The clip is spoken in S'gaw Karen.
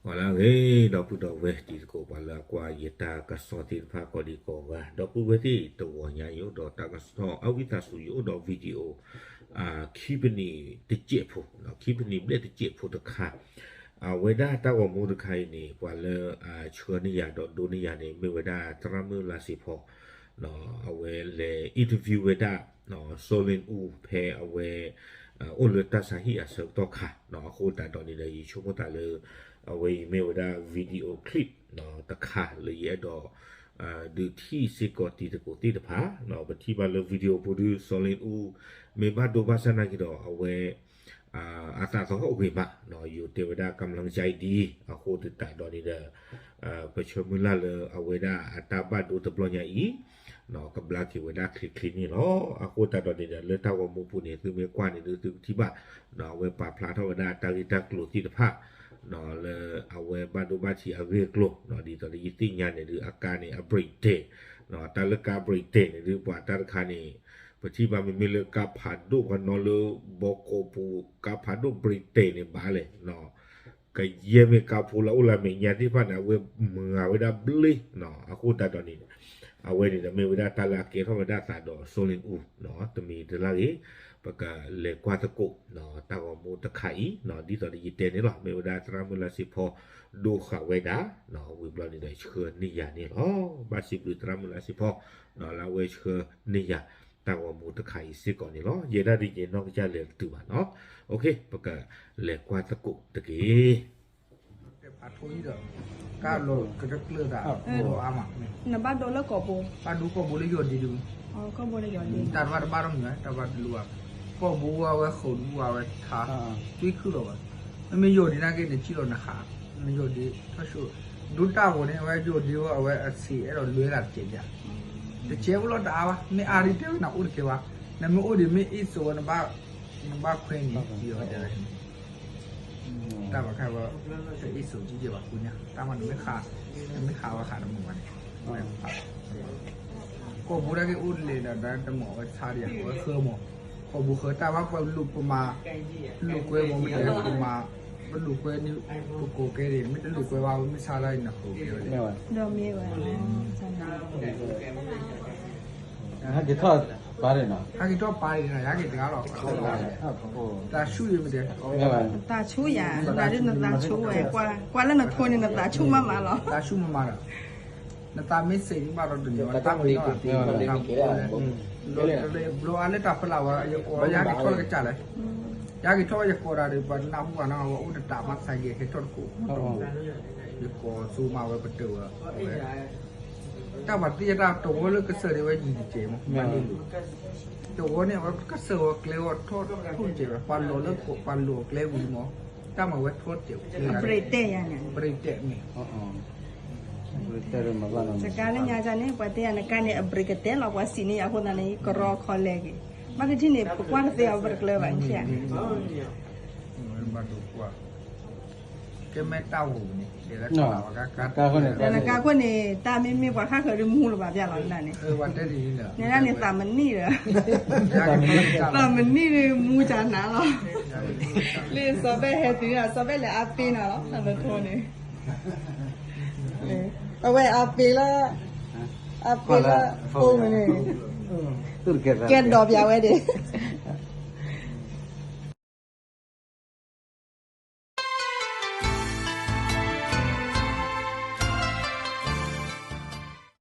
အလၢအဂ့ၤ ဒီပုၢ်ဒီဝဲၢ်တံၤသကိး ပှၤလၢအကွၢ်ယတၢ်ကစီၣ်သ့ၣ်တဖၣ်ကိးဒံကိးဂၤ ဒီပုၢ်ဝဲၢ်သ့ၣ် တဂီၤညါအံၤ အိၣ်ဒီးတၢ်ကစီၣ်အဝံသးစူၤ ယအိၣ်ဒီး video ခံပနံၣ်တစဲးဖိ, ခံပနံၣ်ဘျဲၣ်တစဲးဖိတခါ အဝဲဒၣ်တၢ်ဂီၤမူတခါအံၤန့ၣ် ပှၤလၢအဆှၢန့ၢ်ယၤဒီးဒိန့ၢ်ယၤန့ၣ် မ့ၢ်ဝဲဒၣ်သရၣ်မုၣ်လါစ့ဖီ အဝဲလဲၤ interview ဝဲဒၣ် စီလ့ၣ်အူ ဖဲအဝဲ အိၣ်လၢတၢ်ဆါဟံၣ်အဆၢကတီၢ်ခါ အဃိသတးဒီးန့ၣ်ဒီး ယဆိကမိၣ်သးလၢ အဝဲအံၤမ့ၢ်ဝဲဒၣ် video clip တခါလၢယအဲၣ်ဒိး ဒုးထံၣ်စ့ၢ်ကီးတံၤသကိးသ့ၣ်တဖၣ် ပထံၣ်ဘၣ်လၢ video ဖိဒုး စီလ့ၣ်အူ မ့ၢ်ဘၣ်ဒိဘၣ်ဆၣ်နာ်က့ၤဒီး အဝဲ အသးသဟီၣ်ဂ့ၤမး ယိၤတဲဝဲဒၣ် ကမျၢၢ်ကစၢ်အံၤဒ် အဃိသတးဒီးန့ၣ်ဒီး ပဆၢမုၢ်လၢ်လၢအဝဲဒၣ်အတၢ်ဘၣ်ဒိတဘျီညါအံၤ ကဘျါက့ၤဝဲဒၣ်ချ့ချ့န့ၣ်လီၤ. အဃိသတးဒီးန့ၣ်ဒီး လၢတၢ်ဂီၤမူပူၤန့ၣ် သုမ့ၢ်ကွၢ်န့ၣ်ဒုး သုကထံၣ်ဘၣ် အဝဲပာ်ဖျါထီၣ်ဝဲဒၣ်တၢ်ဂ့ၢ်တၢ်ကျိၤသ့ၣ်တဖၣ် လၢအဝဲဘၣ်ဒိဘၣ်ထံးအဂ့ၢ်အကျိၤ ဒ်သိးလၢယသ့ၣ်ညါန့ၣ်ဒုး အကါန့ၣ် အ brake တဲာ် တၢ်လၢကါ brake တဲာ်န့ၣ်ဒုး ပှၤတၢ်တခါန့ၣ် ပထံၣ်ဘၣ်မ့မ့ၢ်လၢကါဖးဒိၣ်ပှၤနီၤလၢဘီကီၢ်ပူၤ ကါဖးဒိၣ် brake တဲာ်န့ၣ်ဘၣ်လဲၣ် ကယဲၢ်မ့ၢ်ကါဖိလၢအိၣ်လၢမဲာ်ညါသ့ၣ်တဖၣ်န့ၣ် အဝဲမၤဝဲဒၣ်ဘျ့ အဃိသတးဒီးန့ၣ် အဝဲန့ၣ်ဒီးမ့ၢ်ဝဲဒၣ်တၢ်လၢအကဲထီၣ်ဝဲဒၣ်သးဒီးစီလ့ၣ်အူ တမံၤတလၢ်ဂ့ၤ ပကလဲၤကွၢ်သကိး တၢ်ဂီၤမူတခါအံၤ ဒ်သိးဒီးယတဲန့ၣ်လီၤ မ့ၢ်ဝဲဒၣ်သရၣ်မုၣ်လါစ့ဖီ ဒိဃာ်ဝဲဒၣ် ဝံၤဘျီန့ၣ်ဒီးဆှၢန့ၢ်ယၤန့ၣ်လီၤ. ဘၣ်စံးဘျုးသရၣ်မုၣ်လါစ့ဖီ လၢအဝဲဆှၢန့ၢ်ယၤ တၢ်ဂီၤမူတခါအံၤစ့ၢ်ကီးန့ၣ်လီၤ. ယဲဒၣ်ဒ်ယဲနီၢ်ကစၢ်လဲၤတတုၤဘၣ်နီၤ ပကလဲၤကွၢ်သကိးတက့ၢ်. ဖးထိဒီး ကၢ်လီၤကတကျၢၢ်သး အါမး နဘၣ်ဒိလၢကိာ်ဘိ ဘၣ်ဒိကိာ်ဘိလၢယီၢ်ဒ့ဒု တၢ်တဘၣ်တဘၣ်ထီၣ်မံၤ တၢ်တဘၣ်တဘၣ်ထီၣ်မံၤ တၢ်ဘၣ်တလူအါ ကိာ်ဘိဝဲအဝဲဃုာ်ဒူအါဝဲထါ သွံခုၣ်လီၤဘၣ် မ့မ့ၢ်ယီၢ်ဒ့နာ်က့န့ၣ် ထံၣ်လီၤနဟး နယီၢ်ဒ့ထီၣ်ဆိ ဒိတၢ်ဂီၤန့ၣ် အဝဲယီၢ်ဒ့ဝဲ အဝဲအဆံးအဲၣ်ဒိးလွဲလၢတကဲးယါ တကဲးဖိလီၤတအါဘၣ် မ့ၢ်အါဒံးတဲဝဲနအိၣ်တကဲးဘၣ် နမ့ၢ်အိၣ်ဒံးမ့ၢ်အ့ၣ်စိဝဲ နဘၣ်ခွဲးန့ၣ် ယီၤတဲဝဲ တၢ်ဘၣ်ခါဝဲ တအ့ၣ်စိၤကံယဲၢ်ဘၣ်ဃုညါ တၢ်မၤနမ့ၢ်ဃး နမ့ၢ်ဃးဝဲဃးတမုာ်ဘၣ်န့ၣ် ကိာ်ဘိဒၣ်က့ၤအိၣ်လဲၤဒီးတမၤဝဲဆါဒီး အဝဲဃၢမး ကိာ်ဘိဃၢတၢ်ဘၣ်ပှၤလူၤပမၤ လူၤကွဲမးမ့ၢ်တဲပမၤ ပလူၤကွဲန့ၣ် ပကိးကဲဒံး မ့ၢ်တလူၤကွဲဘၣ် မ့ၢ်ဆါလၢနဃုာ်ကဲဝဲ ဒီးမ့ၢ်ဝဲ ဟဲက့ၤထီၣ်ပာ်ဒံးနီၤ ဟဲက့ၤထီၣ်ပာ်ဒံးနီၤ ယဟဲက့ၤတဂၤလီၤ သးဆူၣ်ယံၤမ့ၢ်တဲ သးဆူၣ်ယၤ နသးဒ်နသးဆူၣ်ဝဲ ကွၢ်လၢနထိန့ၣ် နသးဆူၣ်မးမးလီၤ သးဆူၣ်မးမးဒီး နသးမ့ၢ်စဲးဒံးဘၣ်ဒီးတမံၤဝဲ တၢ်မံၤလီၤ ဘျီအါလၢတၢ်ပလၢ်ဝဲ ယကိးယဟဲက့ၤထီၣ်လၢကစၢ်လဲၣ် ယဟဲက့ၤထီၣ်ဝဲယကိးတၢ်ဒီး ပှၤနၢ်ဟူဘၣ်နီၤ အဝဲအိၣ်တတးမး သးက့ၤဟဲထီၣ်တကိး ယကိးစိမးဝဲပတၢၢ်ဝဲ တၢ်ပှၤသံယတၢ်တဝီလၢကစၢၢ်ဒံးဝဲယံၤတကဲးမး မၤန့ၢ်လိာ် တဝီန့ၣ် အဝဲကစၢၢ်ဝဲကျဲဝဲထီၣ်ထီၣ်တကဲးဝဲ ပှၤလီၤလၢ ပှၤလိာ်အကျဲဝံၤမး တၢ်မၤဝဲထီၣ်တကဲးဝဲ အ brake တဲာ်ယၤန့ၣ် brake တဲာ်မ့ၢ် တကါလၢညါန့ၣ် ပှၤတဲယၤနကါန့ၣ် အ brake ကတဲာ်လီၤ ပှၤစံးန့ၢ်ယၤအဃိသတးန့ၣ် ကရီခီလဲက့ၤ ဘၣ်တထံၣ်န့ၣ် ပကွၢ်တသ့အီၤပတကျၢၤဘၣ် ကဲမ့ၢ်တၢ်ဂီၤန့ၣ် ဒီးနကါခိၣ်န့ၣ် တၢ်မ့မ့ၢ်ပှၤဃၣ်ဃၢၤဒ်မူလၢၤဘၣ်ပျၢ်လီၤန့ၣ် န့ၣ်ဒၣ်န့ၣ် သးမနံၣ်ဒီး သးမနံၣ်ဒ်မူကနၤလီၤ လၢစီၤဘဲဟဲတုၤ စီၤဘဲလဲၤအါပ့ၤနီၤလီၤ အမထိန့ၣ် အဝဲအါပ့ၤလၢ အါပ့ၤလၢ ဖိမုၣ်န့ၣ် ကဲဒီးပျၢ်ဝဲဒၣ်